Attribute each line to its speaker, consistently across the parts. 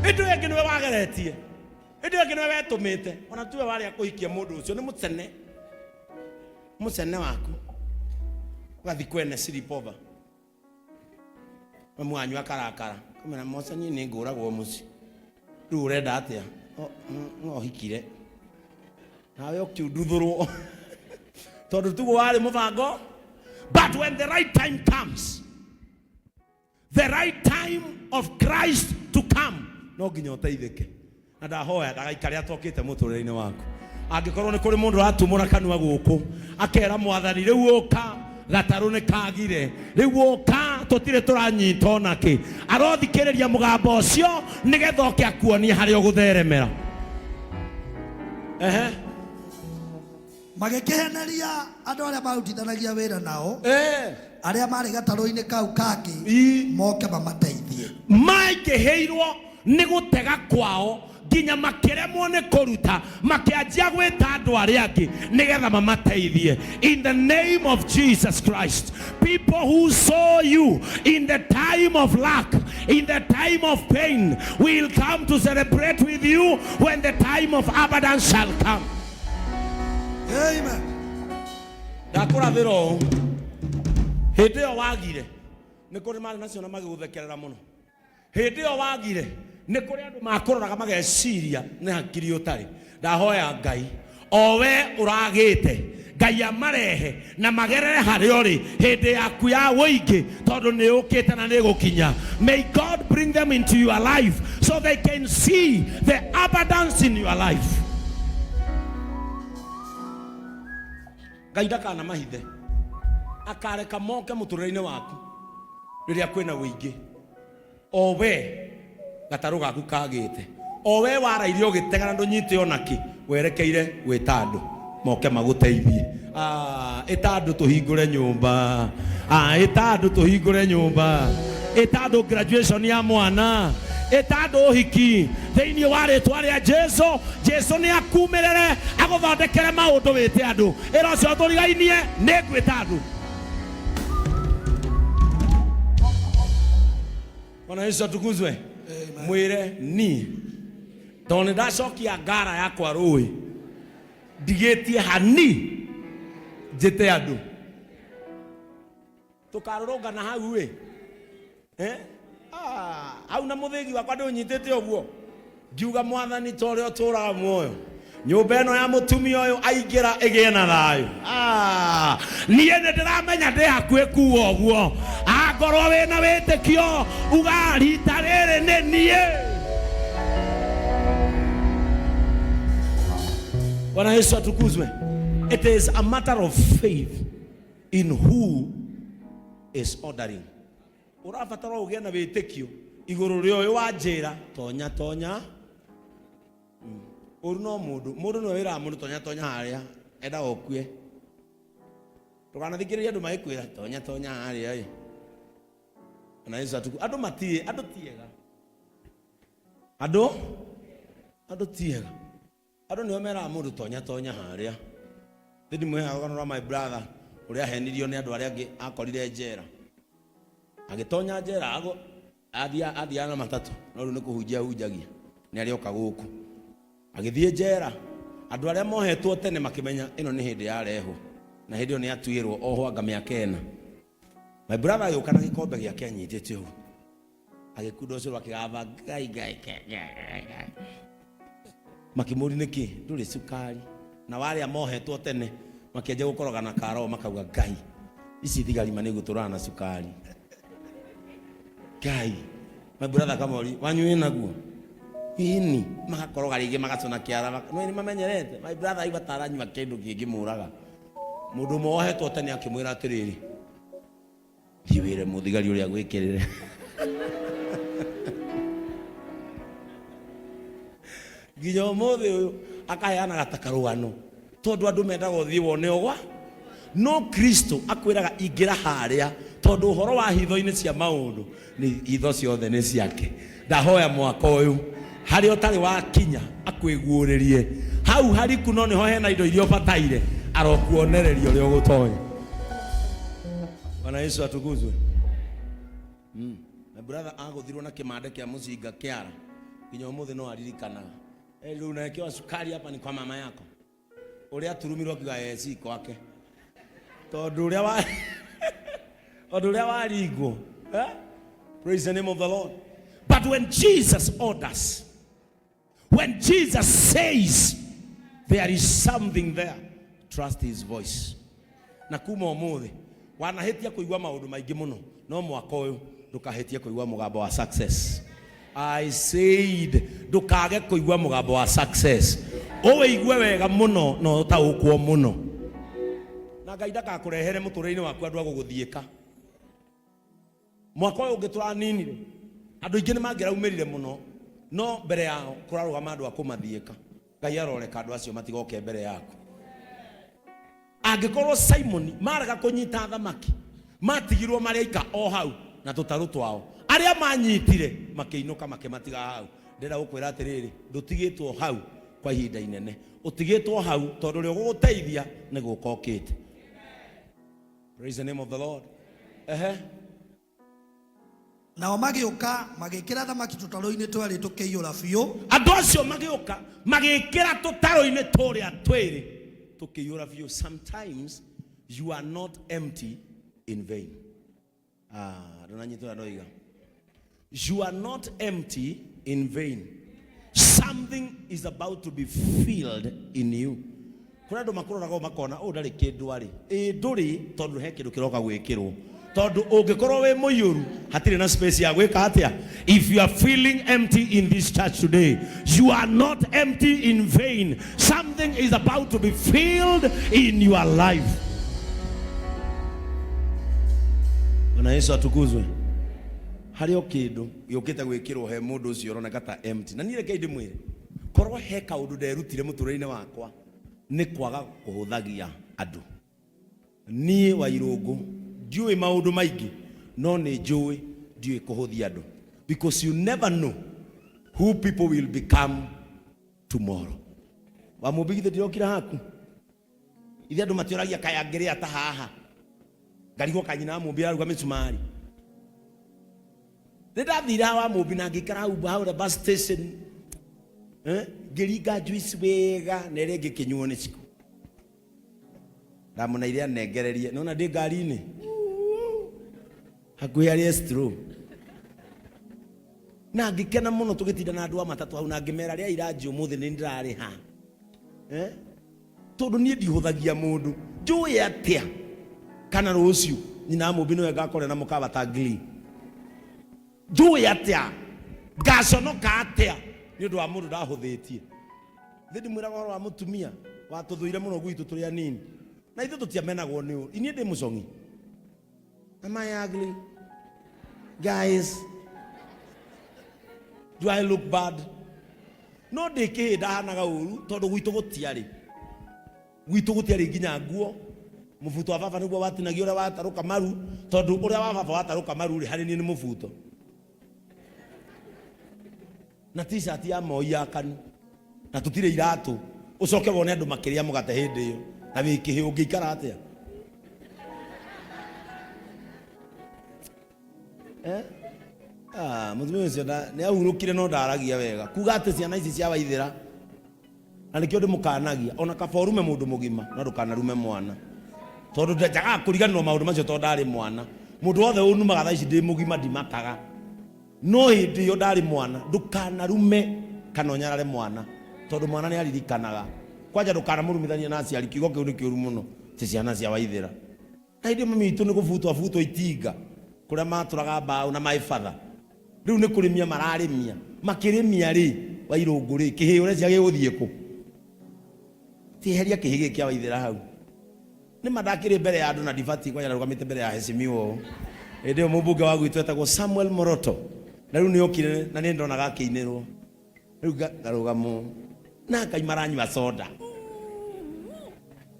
Speaker 1: Ĩndĩ ũyũ ĩngĩ nĩwe wageretie, ĩndĩ ũyũ ĩngĩ nĩwe wetũmĩte, ona tiwe warĩa kũhikia mũndũ ũcio, nĩ mũcene, mũcene waku ũgathiĩ kwene sleepover. Mamu wanyu akarakara, kamwĩra moca niĩ nĩ ngũragwo mũciĩ, rĩu ũrenda atĩa? No hikire nawe ũkiunduthũrwo tondũ tiguo warĩ mũbango. But when the right time comes, the right time of Christ to come, no nginya ũteithĩke. Na ndahoya ndagaikare atokĩte mũtũrĩre-inĩ waku. Angĩkorwo nĩ kũrĩ mũndũ ũratumũra kanua gũkũ akera Mwathani, rĩu ũka, gatarũ nĩ kagire, rĩu ũka, tũtirĩ tũranyita onakĩ, arothikĩrĩria mũgambo ũcio nĩgetha oke akuonie harĩa ũgũtheremera. Ehe.
Speaker 2: Magĩkĩheneria andũ arĩa marutithanagia wĩra nao, arĩa maarĩ gatarũ-inĩ kau kangĩ, moke mamateithie.
Speaker 1: Maingĩhĩirwo nĩ gũtega kwao nginya makĩremwo nĩ kũruta, makĩanjia gwĩta andũ arĩa angĩ nĩgetha mamateithie. In the name of Jesus Christ, people who saw you in the time of lack, in the time of pain, will come to celebrate with you when the time of abundance shall come.
Speaker 2: Amen.
Speaker 1: Ndakũrathĩra ũũ, hĩndĩ ĩyo wagire nĩ kũrĩ marĩ nacio na magĩgũthekerera mũno. Hĩndĩ ĩyo wagire nĩ kũrĩ andũ makũroraga mageciria nĩ hakiri ũtarĩ. Ndahoya Ngai o we ũragĩte, Ngai amarehe na magerere harĩa ũrĩ hĩndĩ yaku ya ũingĩ, tondũ nĩ ũkĩte na nĩ gũkinya. May God bring them into your life so they can see the abundance in your life. Ngai ndakanamahithe, akareka moke mũtũrĩre-inĩ waku rĩrĩa kwĩna ũingĩ. O we gatarũ gaku kagĩte, o we waraire ũgĩtega na ndũnyite ona kĩ, werekeire gwĩta andũ moke magũteithie. Ah, ĩta andũ tũhingũre nyũmba. Ah, ĩta andũ tũhingũre nyũmba. Ĩta andũ graduation ya mwana. Ĩta andũ ũhiki thĩinĩ wa rĩtwa rĩa Jesu. Jesu nĩ akumĩrĩre agũthondekere maũndũ. Wĩte andũ, ĩra ũcio tũrigainie, nĩ ngwĩta andũ. Bwana Yesu atukuzwe. Mwĩre niĩ tondũ nĩ ndacokia ngara yakwa rũĩ, ndigĩtie hani njĩte andũ tũkarũrũngana hau ĩ. Eh? Ah, hau na mũthĩgi wakwa ndũnyitĩte ũguo, ngiuga, Mwathani, ta ũrĩa ũtũraga muoyo, nyũmba ĩno ya mũtumia ũyũ aingĩra ĩgĩe na thayũ. Ah, niĩ nĩ ndĩramenya ndĩ hakuhĩ kuga ũguo. Angorwo wĩna wĩtĩkio, uga rita rĩrĩ nĩ niĩ. Bwana Yesu atukuzwe. It is a matter of faith in who is ordering. Ũrabatara ũgĩe na wĩtĩkio igũrũ rĩa ũyũ wanjĩra tonya tonya. Ũru no mũndũ, mũndũ nĩwe wĩraga mũndũ tonya tonya harĩa, endaga ũkue. Ndũkanathikĩrĩrie andũ magĩkwĩra tonya tonya harĩa ĩ. Na Yesu atuku andũ matirĩ, andũ tiega. Andũ tiega. Andũ nĩo meraga mũndũ tonya tonya harĩa. Thĩ ndimũheaga rũgano rwa my brother ũrĩa ahenirio nĩ andũ arĩa angĩ akorire njera. Agĩtonya njera, athiaga na matatũ, no rĩu nĩ kũhunjia ahunjagia, nĩ arĩoka gũkũ. Agĩthiĩ njera, andũ arĩa mohetwo tene makĩmenya ĩno nĩ hĩndĩ yarehwo, na hĩndĩ ĩyo nĩ atuĩrwo ohwo anga mĩaka 4. My brother agĩũka na gĩkombe gĩake anyitĩte ũguo, agĩkunda ũcũrũ akĩgamba Ngai Ngai Ngai Ngai Ngai. Makĩmũria nĩkĩ ndũrĩ cukari, na warĩa mohetwo tene makĩanjia gũkoroga na karo, makauga Ngai ici thigari ma nĩigũtũraga na cukari. Ngai, my brother kamori wanyu wĩnaguo ĩni, magakoroga rĩngĩ magacũna kĩara, no nĩ mamenyerete. My brother aigua ta aranyua kĩndũ kĩngĩmũraga. Mũndũ ũmwe wohetwo tene akĩmwĩra atĩrĩrĩ, thiĩ wĩre mũthigari ũrĩa gwĩkĩrĩre. Nginya ũmũthĩ ũyũ akaheanaga ta karũgano, tondũ andũ mendaga ũthiĩ wone ũgwa, no Kristo akwĩraga ingĩra harĩa, tondũ ũhoro wa hitho-inĩ cia maũndũ nĩ hitho ciothe nĩ ciake. Ndahoya mwaka ũyũ harĩa ũtarĩ wakinya akwĩguũrĩrie hau hariku, no nĩho hena indo iria ũbataire, arokuonereria ũrĩa ũgũtonya. Bwana Yesu atukuzwe. My brother agũthirwo na kĩmande kĩa mũcinga kĩara. Nginya ũmũthĩ no aririkanaga. Eh, rĩu unawekewa sukari hapa ni kwa mama yako. Ũrĩa aturumirwo akiuga eh, si kwake. Tondũ ũrĩa wa tondũ ũrĩa waringwo. Eh? Praise the name of the Lord. But when Jesus orders, when Jesus says there is something there, trust his voice. Na kuma ũmũthĩ wanahĩtia kũigua maũndũ maingĩ mũno, no mwaka ũyũ ndũkahĩtie kũigua mũgambo wa success. I said ndũkage kũigua mũgambo wa success, ũwĩigue wega mũno na ũtaũkwo mũno, na Ngai ndakakũrehere mũtũrĩre-inĩ waku andũ a gũgũthiĩka. Mwaka ũyũ ũngĩ tũraninire andũ aingĩ nĩ mangĩraumĩrire mũno, no mbere yao kũrarũgama andũ a kũmathiĩka. Ngai aroreka andũ acio matigoke mbere yaku. Angĩkorwo Simoni marega kũnyita thamaki, matigirwo marĩ aika o hau na tũtarũ twao. Arĩa manyitire makĩinũka makĩmatiga hau. Ndĩrenda gũkwĩra atĩrĩrĩ, ndũtigĩtwo hau kwa ihinda inene, ũtigĩtwo hau tondũ ũrĩa ũgũgũteithia nĩ gũka okĩte. Praise the name of the Lord. Ehe.
Speaker 2: Nao magĩũka magĩkĩra thamaki tũtarũ-inĩ twerĩ tũkĩiyũra biũ.
Speaker 1: Andũ acio magĩũka magĩkĩra tũtarũ-inĩ tũrĩa twĩrĩ tũkĩiyũra biũ. Sometimes you are not empty in vain. Ah, ndũnanyitwo ũrĩa ndoiga. You are not empty in vain. Something is about to be filled in you. Kũrĩ andũ makũroraga ũũ makona ũyũ ndarĩ kĩndũ arĩ. Ĩĩ ndũrĩ tondũ he kĩndũ kĩroka gwĩkĩrwo. Tondũ ũngĩkorwo wĩ mũiyũru hatirĩ na space ya gwĩka atĩa. If you are feeling empty in this church today, you are not empty in vain. Something is about to be filled in your life. Bwana Yesu atukuzwe. Harĩ o kĩndũ gĩũkĩte gwĩkĩrwo he mũndũ ũcio ũroneka ta empty. Na niĩ rekei ndĩmwĩre, korwo he kaũndũ nderutire mũtũrĩre-inĩ wakwa nĩ kwaga kũhũthagia andũ. Niĩ Wairũngũ ndiũĩ maũndũ maingĩ no nĩ njũĩ ndiũĩ kũhũthia andũ, because you never know who people will become tomorrow. Wamũmbi githĩ ndirokire haku? Ithe andũ matioragia kaĩ angĩrĩa ta haha, ngarigwo kaĩ nyina wa Mũmbi araruga mĩcumarĩ. Nĩ ndathire haha wa Mũmbi na ngĩikara hau haũrĩa bus station, eh, ngĩringa juice wega na ĩrĩa ĩngĩ ĩkĩnyuo nĩ Cikũ. Ndamũneire anengererie, nona ndĩ ngari-inĩ hakuhĩ arĩ Estro, na ngĩkena mũno tũgĩtinda na andũ a matatũ hau, na ngĩmera rĩa iranji ũmũthĩ nĩ ndĩrarĩha, eh? Tondũ niĩ ndihũthagia mũndũ. Njũĩ atĩa kana rũciũ nyina wa Mũmbi nĩwe ngakorera na mũkawa ta Glee? Njũĩ atĩa ngaconoka atĩa nĩ ũndũ wa mũndũ ndahũthĩtie? Thĩ ndimwĩraga ũhoro wa mũtumia watũthũire mũno gwitũ tũrĩ anini, na ithuĩ tũtiamenagwo nĩ ũũ. Inyuĩ ndĩ mũcong'i. Am I ugly? Guys, do I look bad? No ndĩ kĩhĩ ndahanaga ũru tondũ gwitũ gũtiarĩ. Gwitũ gũtiarĩ nginya nguo. Mũbuto wa baba nĩguo watinagia ũrĩa watarũka maru, tondũ ũrĩa wa baba watarũka maru rĩ, harĩ niĩ nĩ mũbuto. Na t-shirt ya Moi ya KANU, na tũtirĩ iratũ. Ũcoke wone andũ makĩrĩa mũgate hĩndĩ ĩyo na wĩ kĩhĩ, ũngĩikara atĩa? Eh? Ah, mũtumia ũcio nĩ ahurũkire no ndaragia wega kuga atĩ ciana ici cia Waithĩra, na nĩkĩo ndĩmũkanagia ona kaba ũrume mũndũ mũgima no ndũkanarume mwana, tondũ njagaga kũriganĩrwo maũndũ macio tondũ ndarĩ mwana. Mũndũ wothe ũnumaga thaa ici ndĩ mũgima ndimakaga, no hĩndĩ ĩyo ndarĩ mwana. Ndũkanarume kana ũnyarare mwana, tondũ mwana nĩ aririkanaga. Kwanja ndũkanamũrumithanie na aciari, kiugo kĩu nĩ kĩũru mũno, ti ciana cia Waithĩra. Na hĩndĩ ĩyo mami witũ nĩ gũbutwo abutwo itinga kũrĩa matũraga mbaũ na my father rĩu nĩ kũrĩmia mararĩmia. Makĩrĩmia rĩ, Wairũngũ rĩ, kĩhĩ ũrecia gĩgũthiĩ kũ? Tieheria kĩhĩ gĩkĩ kĩa Waithĩra hau. Nĩ ma ndakĩrĩ mbere ya andũ na ndibatiĩ kwanja ndarũgamĩte mbere ya heshimiwa ũũ. Hĩndĩ ĩyo mũmbunge wa gwitũ etagwo Samuel Moroto, na rĩu nĩ okire na nĩ ndonaga akĩinĩrwo. Rĩu ngarũgama ũũ na Ngai maranyua soda.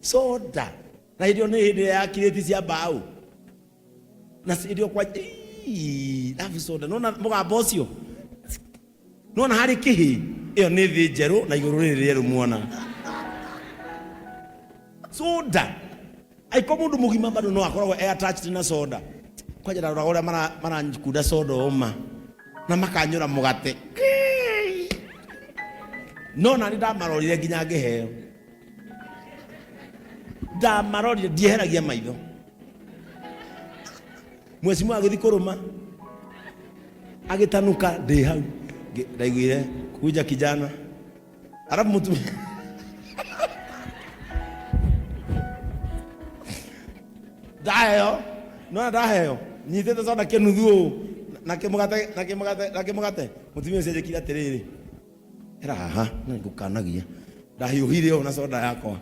Speaker 1: Soda. Na hĩndĩ ĩyo nĩ hĩndĩ ya kirĩti cia mbaũ. Na hĩndĩ ĩyo kwa ii, alafu soda. Nona mũgambo ũcio? Nona harĩ kĩhĩ? Ĩyo nĩ thĩ njerũ na igũrũ rĩrĩ rĩerũ muona. Soda. Aiko mũndũ mũgima bado no akoragwo e attached na soda. Kwanja ndaroraga ũrĩa marakunda soda ũma na makanyũra mũgate. No nani ndamarorire nginya ngĩheo. Ndamarorire ndieheragia maitho. Mwecimu agĩthiĩ kũrũma agĩtanuka ndĩ hau. Ndaiguire kuja kijana. Arabu mũtumia ndaheo nona ndaheo nyitĩte soda kĩnuthu ũũ na kĩmũgate na kĩmũgate na kĩmũgate. Mũtumia ũcio anjĩkire atĩrĩrĩ, era haha na ngũkanagia ndahiũhire ũũ na soda yakwa.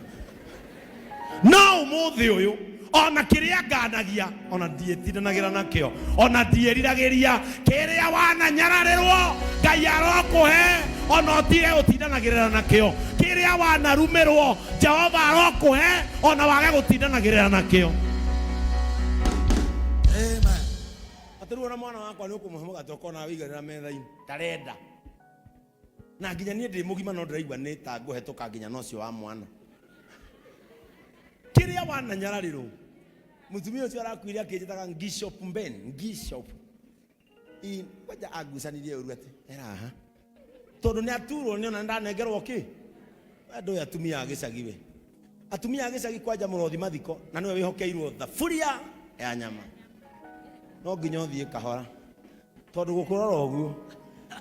Speaker 1: No ũmũthĩ ũyũ ona kĩrĩa nganagia ona ndiĩtindanagĩra nakĩo, ona ndiĩriragĩria kĩrĩa wananyararĩrwo Ngai arokũhe, ona ũtige gũtindanagĩrĩra nakĩo. Kĩrĩa wanarumĩrwo Jehova arokũhe, ona wage gũtindanagĩrĩra nakĩo.
Speaker 2: Amen.
Speaker 1: Atĩ rĩu ona mwana wakwa nĩ ũkũmũhe mũgate ũkona wĩigĩrĩra metha-inĩ ndarenda, na nginya niĩ ndĩ mũgima no ndĩraigua nĩ ta ngũhetũka nginya na ũcio wa mwana. Kĩrĩa wananyararĩrwo, mũtumia ũcio arakuire akĩnjĩtaga Ngishop Mben, Ngishop. Kwanja angucanirie ũru atĩ era haha, tondũ nĩ aturwo nĩ ona ndanengerwo kĩ. We ndũĩ atumia a gĩcagi we. Atumia a gĩcagi kwanja mũrothi mathiko na nĩwe wĩhokeirwo thaburia ya nyama, no nginya ũthiĩ kahora tondũ gũkũrora ũguo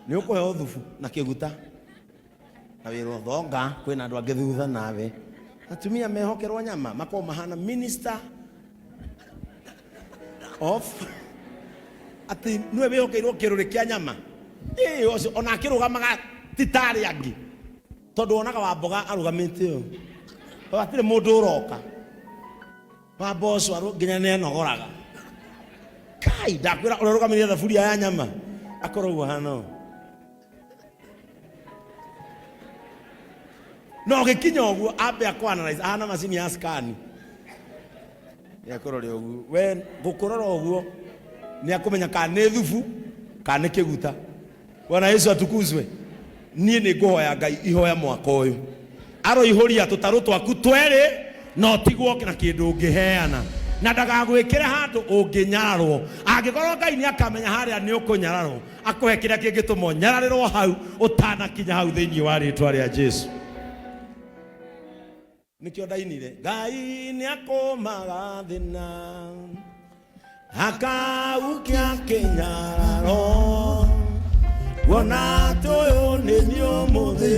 Speaker 1: nĩ ũkũheo thubu na kĩguta na wĩrwo thonga kwĩna andũ angĩ thutha nawe. Atumia mehokerwo nyama makoragwo mahana minister of atĩ nĩwe wĩhokeirwo kĩrũrĩ kĩa nyama. Ĩĩ, ũcio ona akĩrũgamaga ti ta arĩa angĩ, tondũ wonaga wa mboga arũgamĩte ũũ, hatirĩ mũndũ ũroka. Wa mboco nginya nĩ anogoraga. Kai ndakwĩra ũrĩa ũrũgamĩrĩire thaburia ya nyama akorwo ũguo hana ũũ. No ũgĩkinya ũguo ambe akũ analyze ahana macini ya scan. Nĩ akũrore ũguo. We gũkũrora ũguo nĩ akũmenya kana nĩ thubu kana nĩ kĩguta. Bwana Yesu atukuzwe. Niĩ nĩ ngũhoya Ngai ihoya mwaka ũyũ aroihũria tũtarũ twaku twerĩ na ũtigwo na kĩndũ ũngĩheana, na ndagagwĩkĩre handũ ũngĩnyararwo. Angĩkorwo Ngai nĩ akamenya harĩa nĩ ũkũnyararwo, akũhe kĩrĩa kĩngĩtũma ũnyararĩrwo hau ũtanakinya hau thĩinĩ wa rĩtwa rĩa Jesu. Nĩkĩo ndainire Ngai nĩ akũmaga thĩna akaukia kĩnyararo, kuona atĩ ũyũ nĩ niĩ ũmũthĩ.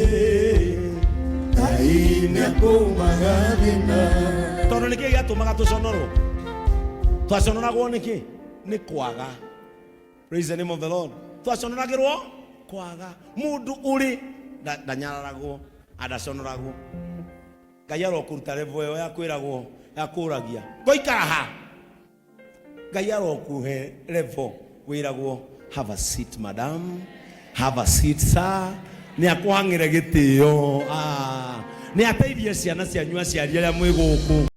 Speaker 1: Ngai nĩ akũmaga thĩna. Tondũ nĩkĩ gĩatũmaga tũconorwo? Twaconoragwo nĩkĩ? Nĩ kwaga. Praise the name of the Lord. Twaconoragĩrwo kwaga. Mũndũ ũrĩ ndanyararagwo, andaconoragwo. Ngai arokũruta level ĩyo ya kwĩragwo, ya kũragia ngoikara ha. Ngai arokũhe level wĩragwo have a seat madam, have a seat sir. Nĩ akũhang'ĩre gĩtĩo. Nĩ ateithie ciana cianyu aciari arĩa mwĩ gũkũ.